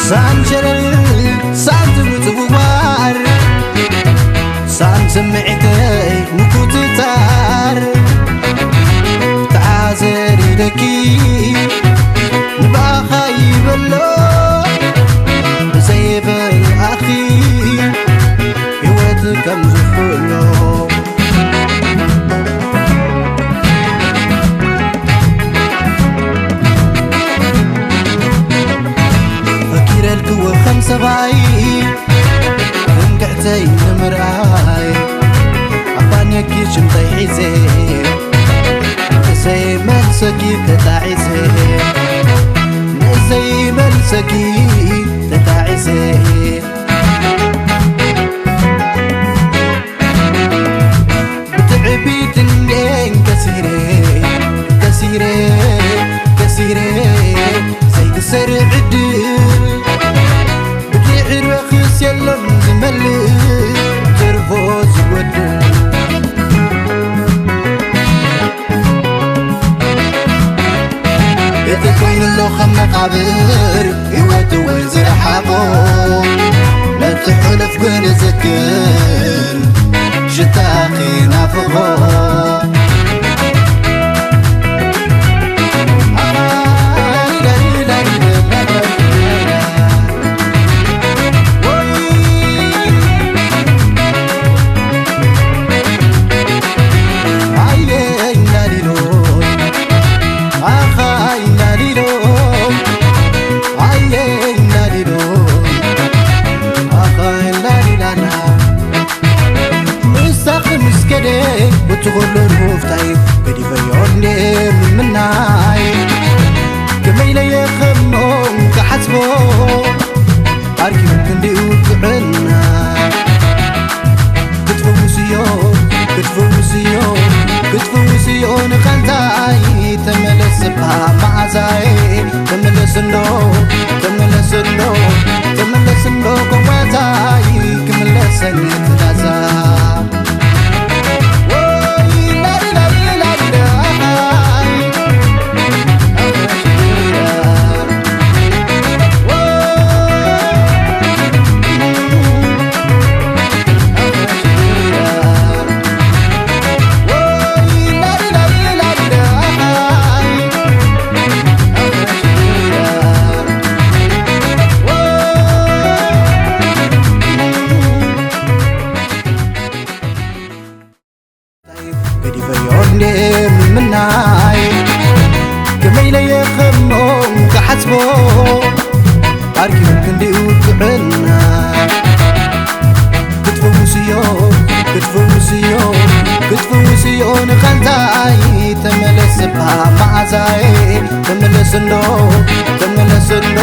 ሳን ሸለል ሳን ትምጽውዋር ሳን ስምዒተይ ምኩትታር ተዓዘሪረኪ ንብኣኻ ይበሎ ብዘይበልኣኺ ህይወት ከም ዝኽእሎ ፈኪረልክዎ ከም ሰብኣይ እንቅዕተይ ንምርኣይ ኣባነኪ ሽምጠይ ሒዘ ንእሰይ መልሰኪ ተጣዒሰ ንእሰይ መልሰኪ ተጣዒሰ ብትዕቢት እንዴን ከሲረ ከሲረ ከሲረ ዘይትሰርዕ ዕድል ብድሕር ረኽስ የሎን ዝመልእ ተርፎ ዝጎድል እቲ ኮይኑ ኣሎ ከም መቓብር ህይወት እውን ዝረሓቖ ነቲ ሕሉፍ ግን ዝክር ሽታኺ ናፍቖ ምሳኺ ምስ ከደ እቲ ኩሉ ሩፍታይ ገዲፈዮ እንዴ ምምናይ ከመይ ኢለ የኸሞ ክሓስቦ ኣርኪቡ ክንዲኡ ጥዕና ክትፍውስዮ ክትፍውስዮ ክትፍውስዮ ንቓንዛይ ተመለስ እባ መዓዛይ ተመለስ እንዶ ተመለስ እንዶ ተመለስ እንዶ ከዋዛይ ክምለሰኒ ትእዛዛ ገዲፈዮ እንዴ ምምናይ ከመይ ኢለ የኸሞ ክሓስቦ ኣርኪቡ ክንዲኡ ጥዕና ክትፍውስዮ ክትፍውስዮ ክትፍውስዮ ንቓንዛይ ተመለስ እባ መዓዛይ ተመለስ እንዶ ተመለስ እንዶ